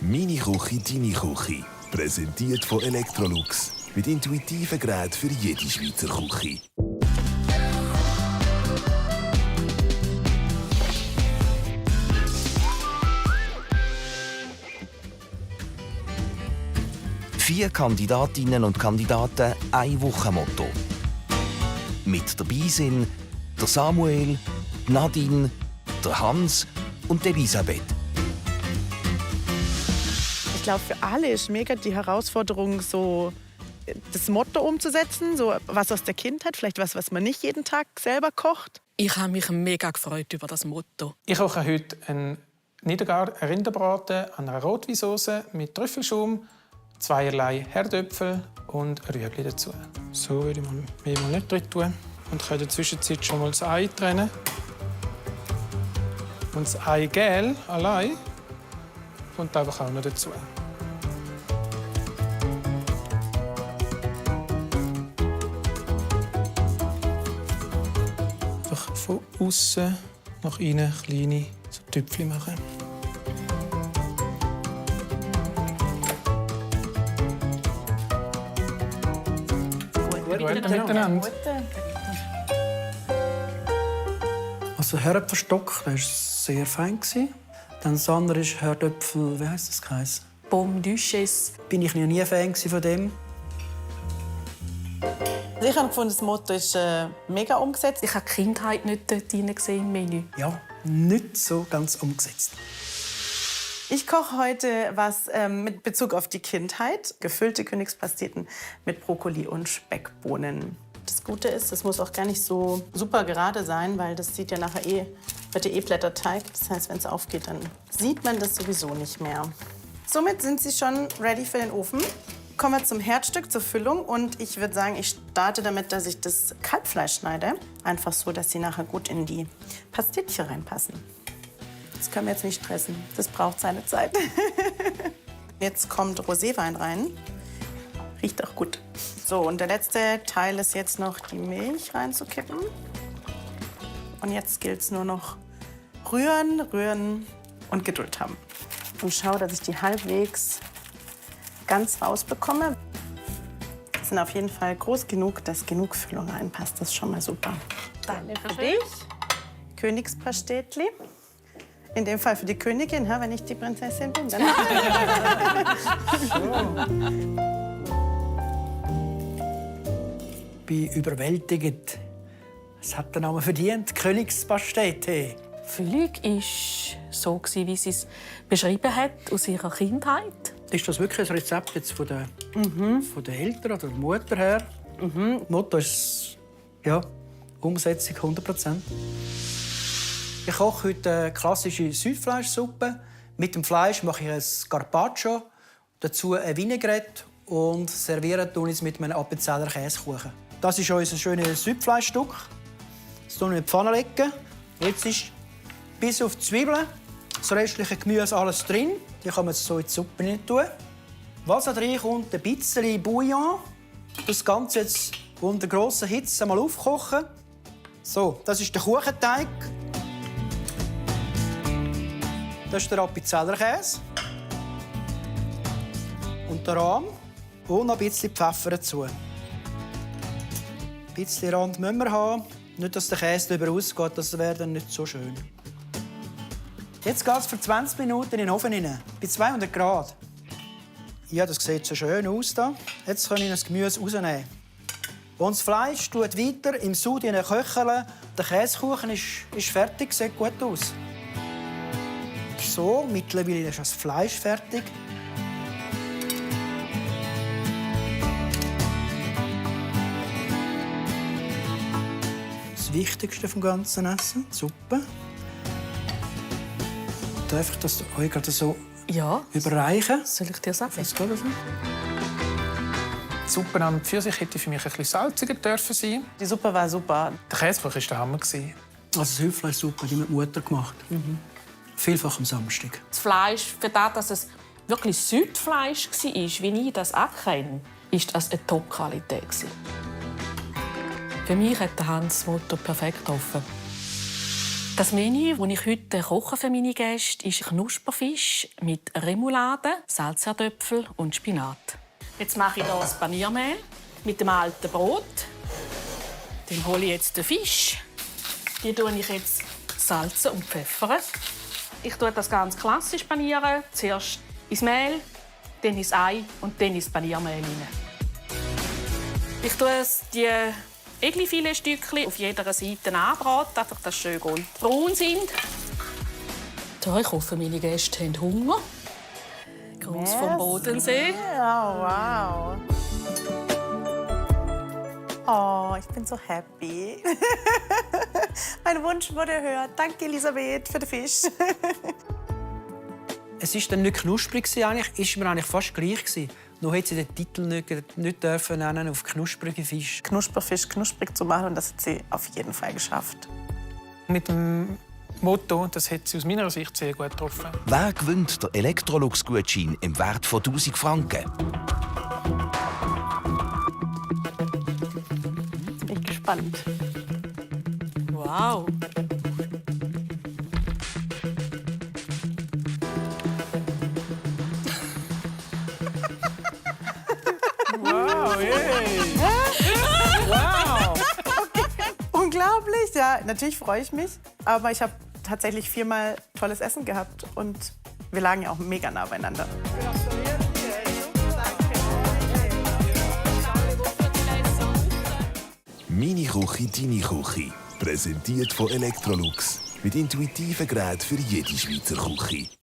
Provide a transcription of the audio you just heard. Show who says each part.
Speaker 1: «Meine Küche, deine Küche». Präsentiert von Electrolux. Mit intuitiven Geräten für jede Schweizer Küche.
Speaker 2: Vier Kandidatinnen und Kandidaten, ein Wochenmotto. Mit dabei sind der Samuel, die Nadine, der Hans und die Elisabeth.
Speaker 3: Ich glaube, für alle ist mega die Herausforderung, so das Motto umzusetzen, so was aus der Kindheit, vielleicht was man nicht jeden Tag selber kocht.
Speaker 4: Ich habe mich mega gefreut über das Motto.
Speaker 5: Ich koche heute einen Rinderbraten an einer Rotweinsauce mit Trüffelschaum, zweierlei Herdöpfel und Rüebli dazu. So würde ich mal nicht drin tun. Und kann in der Zwischenzeit schon mal das Ei trennen. Und das Eigelb allein kommt einfach auch noch dazu. Einfach von außen nach innen kleine so Tüpfchen machen. Gut miteinander.
Speaker 6: Also Herdöpfelstock, der war sehr fein. Dann das andere ist Herdöpfel, wie heisst das geheißen?
Speaker 4: Pomme Duchesse.
Speaker 6: Bin ich nie ein Fan von dem.
Speaker 3: Ich habe gefunden, das Motto ist mega umgesetzt.
Speaker 4: Ich habe die Kindheit nicht dort gesehen im Menü.
Speaker 6: Ja, nicht so ganz umgesetzt.
Speaker 3: Ich koche heute was mit Bezug auf die Kindheit. Gefüllte Königspasteten mit Brokkoli und Speckbohnen. Das Gute ist, es muss auch gar nicht so super gerade sein, weil das sieht ja nachher wird ja Blätterteig. Das heißt, wenn es aufgeht, dann sieht man das sowieso nicht mehr. Somit sind sie schon ready für den Ofen. Kommen wir zum Herzstück, zur Füllung. Und ich würde sagen, ich starte damit, dass ich das Kalbfleisch schneide. Einfach so, dass sie nachher gut in die Pastetchen reinpassen. Das können wir jetzt nicht stressen. Das braucht seine Zeit. Jetzt kommt Roséwein rein. Riecht auch gut. So, und der letzte Teil ist jetzt noch die Milch reinzukippen. Und jetzt gilt es nur noch rühren, rühren und Geduld haben. Und schaue, dass ich die halbwegs ganz rausbekomme. Die sind auf jeden Fall groß genug, dass genug Füllung reinpasst. Das ist schon mal super. Dann für dich Königspastetli. In dem Fall für die Königin, wenn ich die Prinzessin bin. Dann
Speaker 6: Ich bin überwältigt. Es hat den Namen verdient, Königspastete.
Speaker 4: Füllung war so, wie sie es beschrieben hat, aus ihrer Kindheit.
Speaker 6: Ist das wirklich ein Rezept jetzt von den Eltern oder der Mutter her? Das Motto ist Umsetzung 100%. Ich koche heute eine klassische Südfleischsuppe. Mit dem Fleisch mache ich ein Carpaccio, dazu ein Vinaigrette und serviere es mit einem Appenzeller Käsekuchen. Das ist unser schönes Südfleischstück. Das legen wir in die Pfanne. Jetzt ist bis auf die Zwiebeln das restliche Gemüse alles drin. Die kann man jetzt so in die Suppe nicht tun. Was da reinkommt, ein bisschen Bouillon. Das Ganze jetzt unter grosser Hitze einmal aufkochen. So, das ist der Kuchenteig. Das ist der Appenzeller Käse. Und der Rahm. Und noch ein bisschen Pfeffer dazu. Ein bisschen Rand müssen wir haben. Nicht, dass der Käse darüber ausgeht, das wäre dann nicht so schön. Jetzt geht es für 20 Minuten in den Ofen rein, bei 200 Grad. Ja, das sieht so schön aus. Da. Jetzt kann ich das Gemüse rausnehmen. Und das Fleisch tut weiter im Sud köcheln. Der Käsekuchen ist fertig, sieht gut aus. So, mittlerweile ist das Fleisch fertig. Das Wichtigste vom ganzen Essen, die Suppe. Darf ich das euch gerade so überreichen?
Speaker 4: Soll ich dir sagen?
Speaker 6: Das geht also.
Speaker 5: Die Suppe an und für sich hätte für mich ein bisschen salziger dürfen sein.
Speaker 3: Die Suppe war super.
Speaker 5: Der Käsekuchen war der Hammer.
Speaker 6: Also die Hüpfleischsuppe, die mit Mutter gemacht. Vielfach am Samstag.
Speaker 4: Das Fleisch, für das, dass es wirklich Südfleisch war, wie ich das auch kenne, ist das eine Top-Qualität. Für mich hat der Hans das Motto perfekt getroffen. Das Menü, das ich heute koche für meine Gäste, ist Knusperfisch mit Remoulade, Salzkartoffeln und Spinat. Jetzt mache ich hier das Paniermehl mit dem alten Brot. Dann hole ich jetzt den Fisch. Die tue ich jetzt salzen und pfeffern. Ich tue das ganz klassisch panieren. Zuerst ins Mehl, dann ins Ei und dann ins Paniermehl rein. Ich tue die Eglifiletstückchen auf jeder Seite anbraten, einfach, dass sie schön goldbraun sind. So, ich hoffe, meine Gäste haben Hunger. Gruß vom Bodensee.
Speaker 3: Oh, wow. Oh, ich bin so happy. Mein Wunsch wurde erhört. Danke, Elisabeth, für den Fisch.
Speaker 6: Es war dann nicht knusprig, ist mir eigentlich fast gleich. Nur hat sie den Titel nicht dürfen nennen auf knusprige Fisch.
Speaker 3: Knusperfisch knusprig zu machen, und das hat sie auf jeden Fall geschafft.
Speaker 5: Mit dem Motto, das hat sie aus meiner Sicht sehr gut getroffen.
Speaker 2: Wer gewinnt den Electrolux-Gutschein im Wert von 1000 Franken?
Speaker 3: Jetzt bin ich gespannt.
Speaker 4: Wow.
Speaker 3: Unglaublich, ja. Natürlich freue ich mich. Aber ich habe tatsächlich 4-mal tolles Essen gehabt. Und wir lagen ja auch mega nah beieinander.
Speaker 1: Meine Küche, deine Küche. Präsentiert von Electrolux. Mit intuitiven Geräten für jede Schweizer Küche.